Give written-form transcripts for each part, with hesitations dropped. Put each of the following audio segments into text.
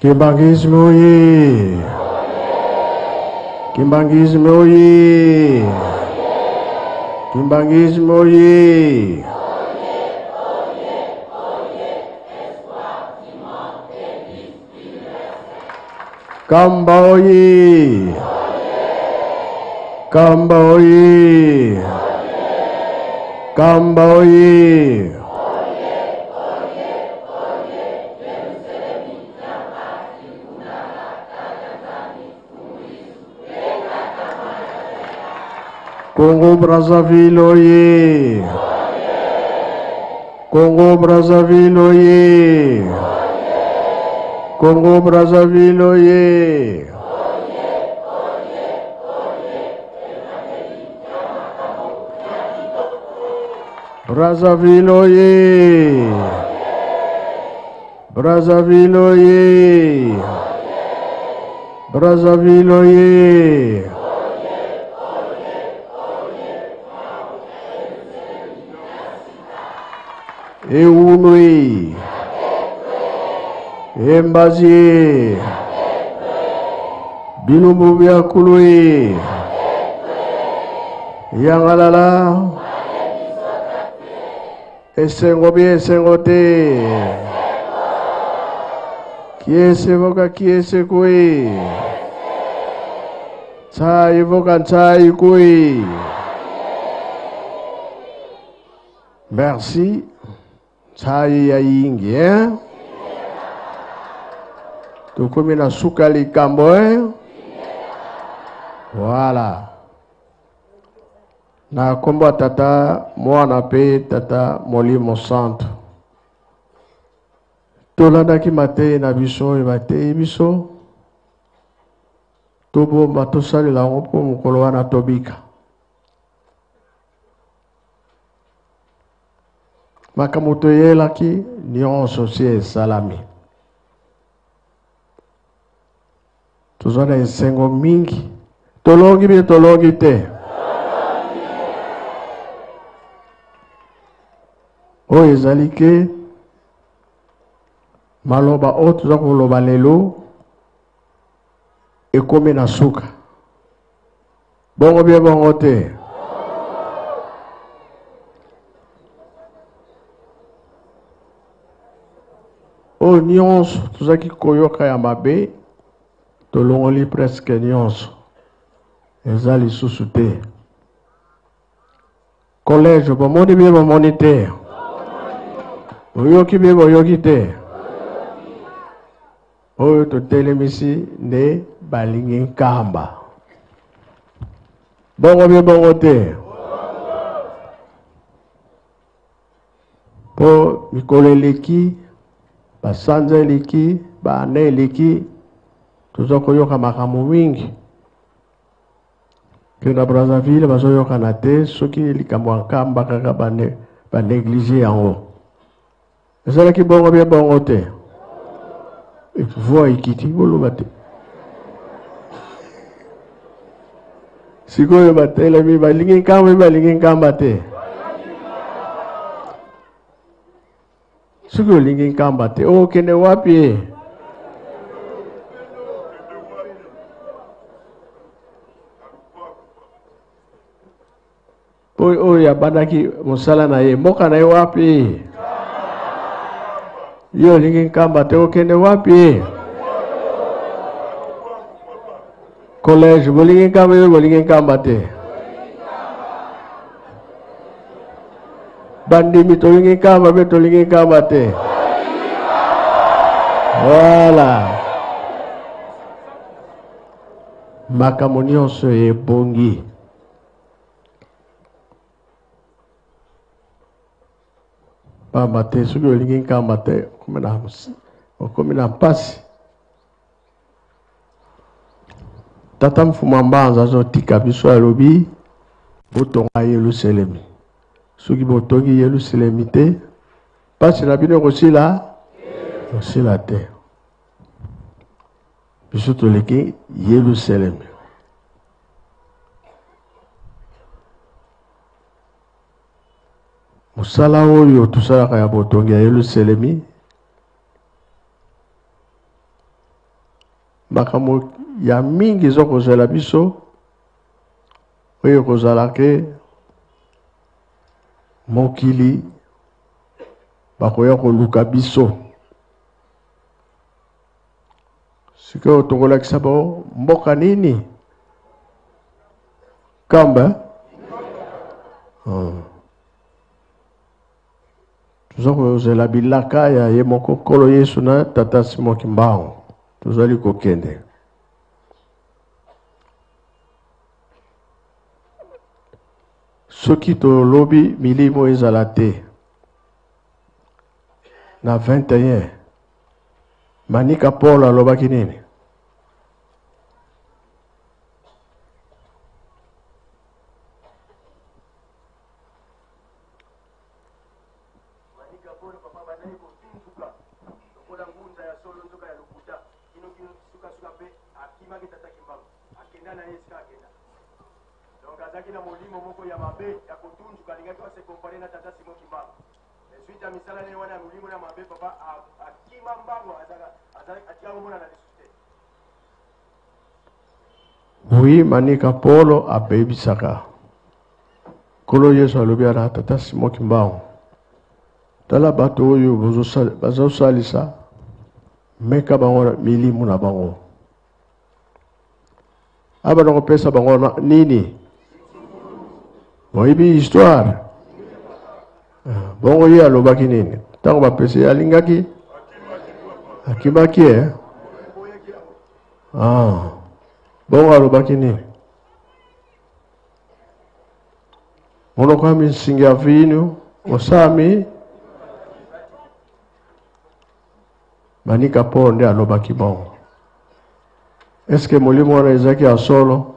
Kimbanguisme oye! Kimbanguisme oye! Kimbanguisme oye! Kamba oye! Kamba oye! Kamba oye! Congo Brazzaville oye! Congo Brazzaville oye! Congo Brazzaville oye! Brazzaville oye! Brazzaville oye! Brazzaville oye! Eunui! Embazi! Bilumbu bya kului! Yangalala! Esengo bi esengo te. Kiese voka kiese kui. Tsai voka tsai kui. Merci. Tsai ya yingi, hein? Tokomi na suka likambo, hein? Voilà. Na kombo ya Tata, Mwana mpe Tata Molimo Santu. Tolandaki mateyi na biso oyo bateyi biso, tobomba tosalela yango mpo mokolo wana tobika. Makambo toyelaki nyonso si esalami. Toza na esengo mingi. Tolongi bie tolongi te. Oyo ezali ke maloba oyo toza koloba lelo ekomi na suka. Bongo bie bongo te. Oyo nyonso tozalaki koyoka ya mabe tolongoli presque nyonso eza lisusu te. Collège bomoni bie bomoni te, boyoki bie boyoki te. Oyo totelemisi nde balingi nkamba. Bongo bie bongo te. Po mikolo eleki, basanza eleki, baane eleki, toza koyoka makambo mingi ke na Brazzaville bazoyokana te soki likambo ya nkamba kaka baneglige yango. Ezalaki bongo bie bongo te. Voix ekiti boloba te. Sikoyo batelemi balingi nkamba balingi nkamba te. Soki olingi nkamba te okende wapi? Oyo oyo abandaki mosala na ye mboka na ye wapi? Yo olingi nkamba te okende wapi? Collège bolingi nkamba yo bolingi nkamba te. Bandimi tolingi nkamba mpe tolingi nkamba te. Voilà. Makambo nyonso ebongi. Pamba te soki olingi nkamba te okomi na mpasi. Tata Mfuma Mbanza azotika biso alobi botonga Yelusalemi. Soki botongi Yelusalemi te, mpasi na bino ekosila kosila te. Biso toleki Yelusalemi. Mosala oyo tosalaka ya botongi ya Yelusalemi. Makambo ya mingi eza kozela biso oyo ekozala ke mokili bakoya koluka biso. Sikoyo tokolakisa bango mboka nini? Kamba. Toza kozela bilaka ya ye moko Nkolo Yesu na Tata Simon Kimbangu. Tozali kokende. Soki tolobi milimo ezala te na 21 Manika Paul alobaki nini? Manika Paul papa abandaki kotuntuka lokola ngunza ya solo nzoka ya lokuta kino kino suka suka pe akimaki tata Kimbangu akenda na ye esika akenda donc azalaki na molimo moko ya mabe ya kotuntuka alingaki ase comparer na tata Simon Kimbangu mais suite ya misala na ye wana ya molimo na mabe papa akima mbangu atika komonana lisusu te. Oui, Manika Polo abebisaka. Nkolo Yesu alobi ana tata Simon Kimbangu, tala bato oyo bazosalisa, meka bango na milimu na bango. Abanda kopesa bango na nini? Boyebi histoire? Ah, bongo ye alobaki nini? Ntango bapesi ye alingaki akimaki ye. Ah, bongo alobaki nini? Monoko ya minsingi ya vino osami Manika Paul nde alobaki bongo. Est-ce que molimo wana ezalaki ya solo?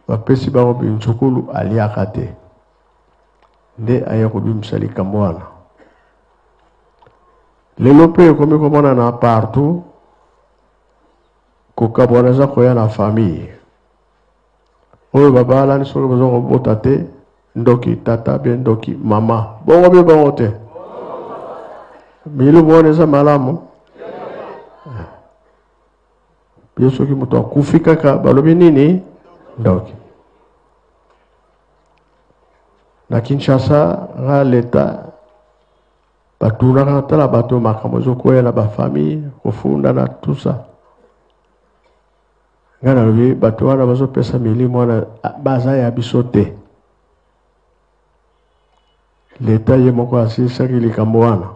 Bapesi bango binzukulu aliaka te, nde aye kobimisa likambo wana. Lelo mpe ekomi komonana partout, kokabwana eza koya na famille oyo babalani, soki baza kobota te, ndoki tata be ndoki mama, bongo be bongo te. Milumu wana eza malamu bien. Soki moto akufi kaka balobi nini? Ndoki. Na Kinshasa nga leta batunaka tala bato makambo ezokwea na bafamille, kofunda na tout ça. Nga nalobi bato wana bazopesa milimo wana baza ya biso te. Leta ye moko asilisaki likambo wana,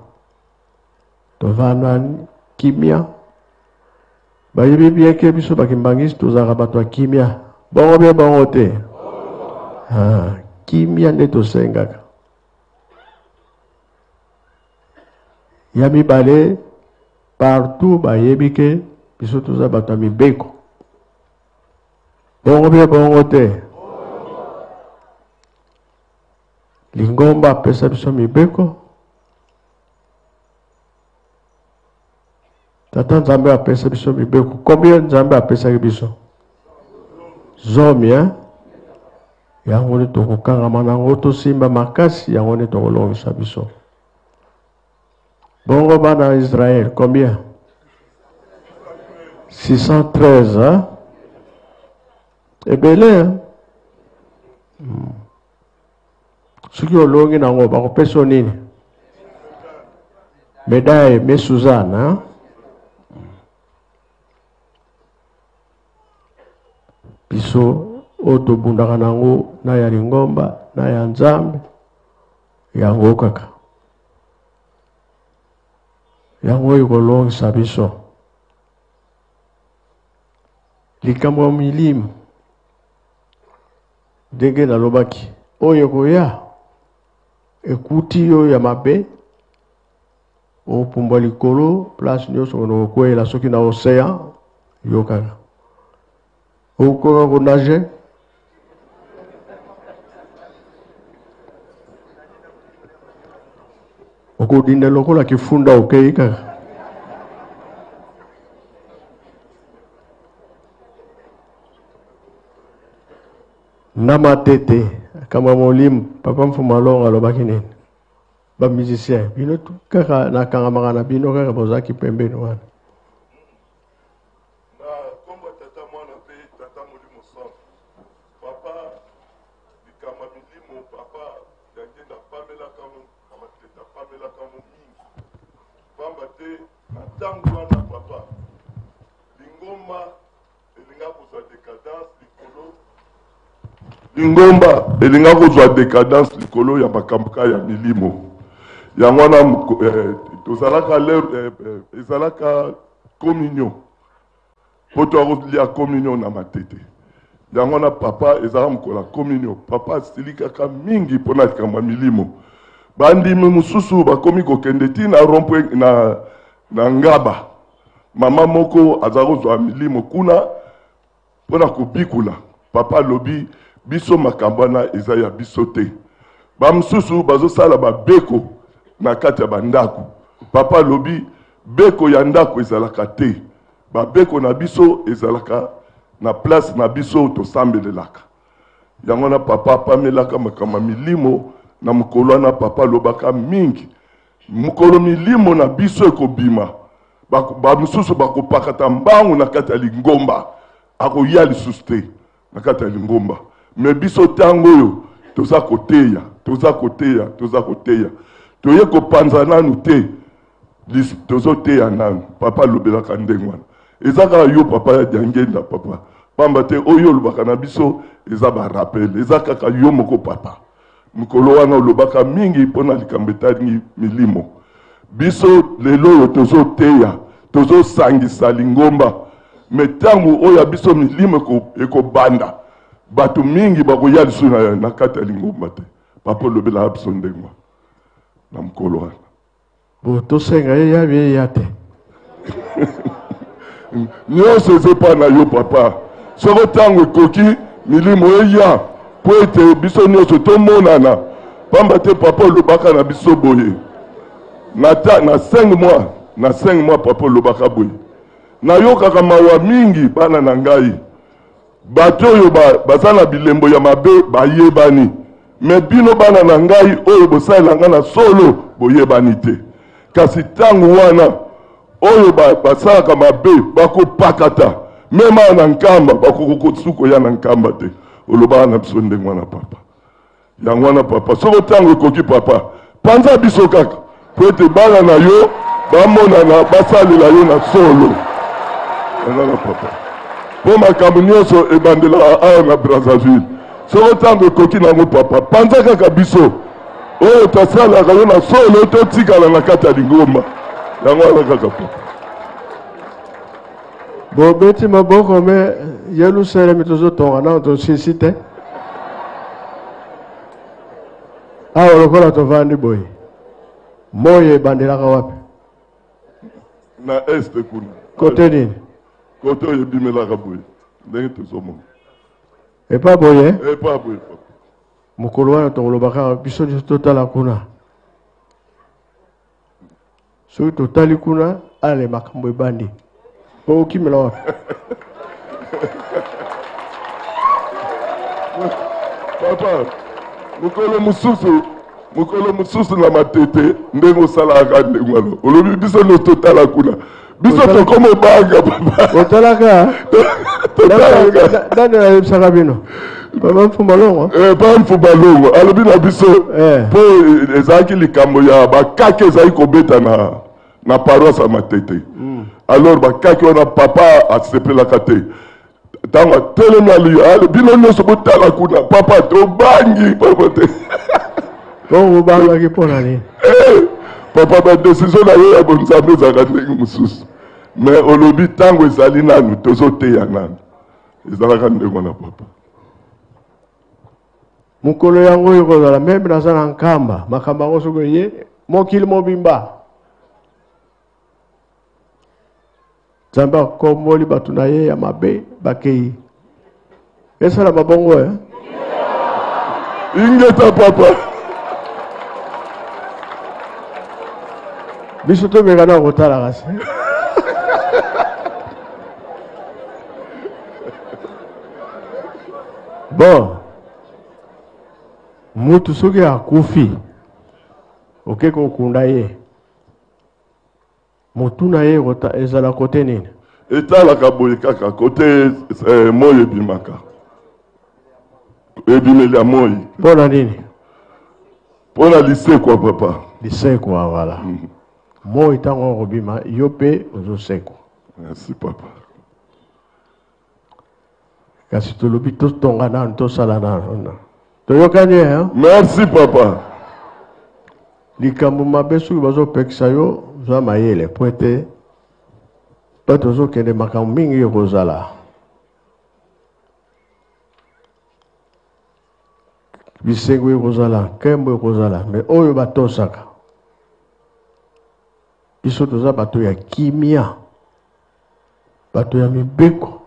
tovanda kimia. Bayebi bien ke biso bakimbangisi tozalaka bato ya kimia, bongo be bongo te. Ah, kimia nde tosengaka. Ya mibale, partout bayebi ke biso toza bato ya mibeko, bongo be bongo te. Lingomba apesa biso mibeko, Tata Nzambe apesa biso mibeko. Combien Nzambe apesaki biso? Zomi, hein? Yango nde tokokangama nango, tosimba makasi, yango nde tokolongisa biso. Bongo bana ya Israël, combien? 613, hein? Ebele, hein? Soki olongi nango bakopesa yo nini? Médaille, mais Suzanne, hein? Biso oyo tobundaka nango na ya lingomba na ya Nzambe, yango kaka yango oyo kolongisa biso. Likambo ya milimo ndenge nalobaki, oyo ekoya ekuti yo ya mabe, opumbwa likolo place nyonso okende kokweyela, soki na océan yo kaka okoka konage. Okodinda lokola kifunda, okei kaka. Na matete kama molimo, papa Mfuma Longo alobaki nini? Ba musiciens bino kaka nakangamaka na bino kaka bozalaki pembeni wana. Na kombo ya Tata, Mwana mpe Tata Molimo Santu. Papa, likambo ya milimo, Papa Diangienda apamelaka ngo na matete, apamelaka ngo mingi. Pamba te na tango wana Papa, lingomba elinga kozwa decadence likolo lingomba elinga kozwa decadence likolo ya makambo ka ya milimo. Yango wana tozalaka l'heure, ezalaka communion. Po toya communion na matete. Yango wana papa ezalaka mokolo ya communion. Papa asilikaka mingi mpona likambo ya milimo. Bandimi mosusu bakomi kokende ti na rond-point na ngaba. Mama moko aza kozwa milimo kuna mpona kobikula. Papa alobi biso makambo wana eza ya biso te. Ba mosusu bazosala babeko na kati ya bandako. Papa alobi beko ya ndako ezalaka te. Babeko na biso ezalaka na place na biso tosambelelaka. Yango wana papa apamelaka makambo ya milimo na mokolo wana. Papa alobaka mingi mokolo milimo na biso ekobima, ba mosusu bakopakata mbangu na kati ya lingomba, akoya lisusu te na kati ya lingomba. Me biso ntango oyo toza koteya, toza koteya, toza koteya, toye kopanza nanu te, tozoteya nanu. Papa alobelaka ndenge wana. Eza kaka yo papa ya Diangienda papa, pamba te oyo olobaka na biso eza ba rappel, eza kaka yo moko papa. Mokolo wana olobaka mingi mpona likambo etali milimo. Biso lelo oyo tozoteya, tozosangisa lingomba, me ntango oyo ya biso milimo ekobanda, bato mingi bakoya lisusu na kati ya lingomba te. Papa olobelaka biso ndenge wana na mokolo wana. Bo tosenga ye ya ye ya te. Nyonso eza epai na yo papa. Soko ntango ekoki milimo eya po ete biso nyonso tomonana. Pamba te papa olobaka na biso boye na ta, na 5 mois, na 5 mois papa olobaka boye, nayokaka mawa mingi bana na ngai, bato oyo baza na bilembo ya mabe bayebani, me bino bana na ngai oyo bosalela ngai na solo boyebani te. Kasi ntango wana oyo basalaka mabe bakopakata mema na nkamba, bakokokosu koya na nkamba te. Olobaka na biso ndenge wana papa. Yango wana papa, soko ntango ekoki papa, panza biso kaka po ete bana na yo bamonana, basalela yo na solo. Yango wana papa, po makambo nyonso ebandelaka awa na Brazzaville. Soko ntango ekoki nango papa, panza kaka biso oyo tosalaka yo na solo, totikala na kati ya lingomba. Yango wana kaka papa. Bobeti maboko me Yerusalemi tozotonga nano tosisi te. Awa lokola tovandi boye, moi ebandelaka wapi? Na este kuna. Kote nini? Kote oyo ebimelaka boye ndenge tozomona. Epa boye? Epa boye papa. Mokolo wana tokoloba kaka biso nyonso totala kuna. Soki totali kuna, ale makambo ebandi. Okimela wapi? Papa, mokolo mosusu na matete ndenge osalaka ndenge wana, olobi biso nyonso totala kuna, biso tokomobanga papa. Otalaka? Totalaka. Nani ayebisaka bino? Papa Mfumba Longo? Papa Mfumba Longo alobi na biso po ezalaki likambo ya bakake ezalaki kobeta na paroisse ya Matete. Alors bakake wana papa asepelaka te. Ntango atelemi ali bino nyonso botala kuna, papa tobangi papa te. Bongo obangaki mpo na nini? Papa, ba décision na yo ya bonzambe ezalaka ndenge mosusu, mais olobi ntango ezali nanu, tozoteya nanu, ezalaka ndenge wana papa. Mokolo yango oyo kozala meme naza na nkamba, makambo yango soki eye mokili mobimba, Nzambe akomboli bato na ye ya mabe bakei. Esalama bongo, eh? Ingeta papa. Biso tomeka na kotala kasi. Bon, mutu soki akufi, Oke kokunda ye, motu na ye ezala kote nini? Etalaka boye kaka kote eh, moi ebimaka, ebimeli ya moi. Mpo na nini? Mpo na lisekwa, papa. Lisekwa, voilà. Moi ntango okobima, yo mpe ozosekwa. Merci, papa. Kasi tolobi totonga nanu, tosala nanu, toyokani, eh? Merci, papa. Likambo mabe, soki bazopekisa yo, zwa mayele, po ete bato ozokende, makambo mingi ekozala, bisengo ekozala, nkembo ekozala. Me oyo batosaka biso, toza bato ya kimia, bato ya mibeko.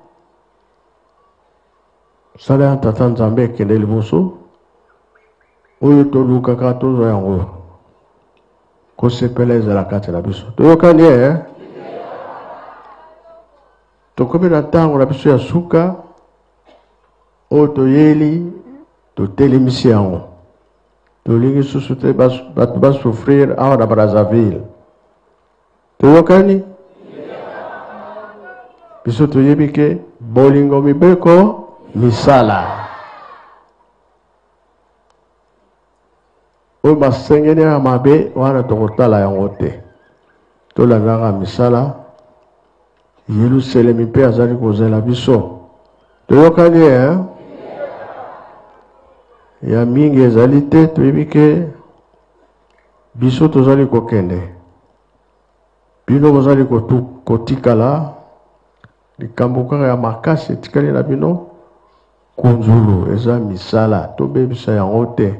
Sala ya Tata Nzambe ekende liboso. Oyo tolukaka, tozwa yango. Kosepela ezala kati na biso. Toyokani, eh? Tokomi na ntango na biso ya suka oyo toyeli, totelemisi yango. Tolingi susu te bato basouffrir awa na Brazzaville. Toyokani? Biso toyebi ke bolingo, mibeko, misala oyo basengeli ya mabe wana, tokotala yango te. Tolandaka misala. Yelusalemi mpe azali kozela biso. Toyokani, eh? Ya mingi ezali te. Toyebi ke biso tozali kokende, bino bozali kotikala. Likambo kaka ya makasi etikali na bino, kunzulu eza misala. Tobebisa yango te.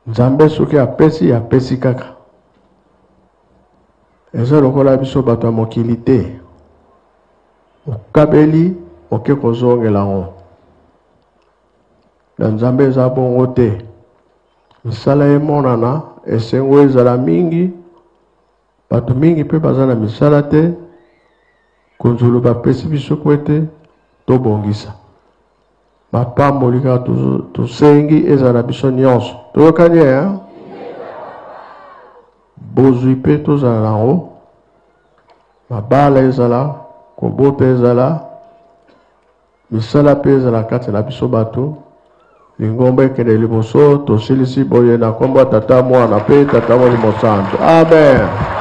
Nzambe soki apesi, apesi kaka. Eza lokola biso bato ya mokili te, okabeli, oke kozongela yango. Na Nzambe eza bongo te. Misala emonana, esengo ezala mingi. Bato mingi mpe baza na misala te. Konzolo bapesi biso po ete tobongisa. Mapamboli kaka tosengi ezala na biso nyonso. Toyokani, eh? Bozwi mpe tozala nango, mabala ezala, kobota ezala, misala mpe ezala kati na biso bato, lingomba ekende liboso. Tosilisi boye na nkombo ya Tata, Mwana mpe Tata Molimo Santo. Amen.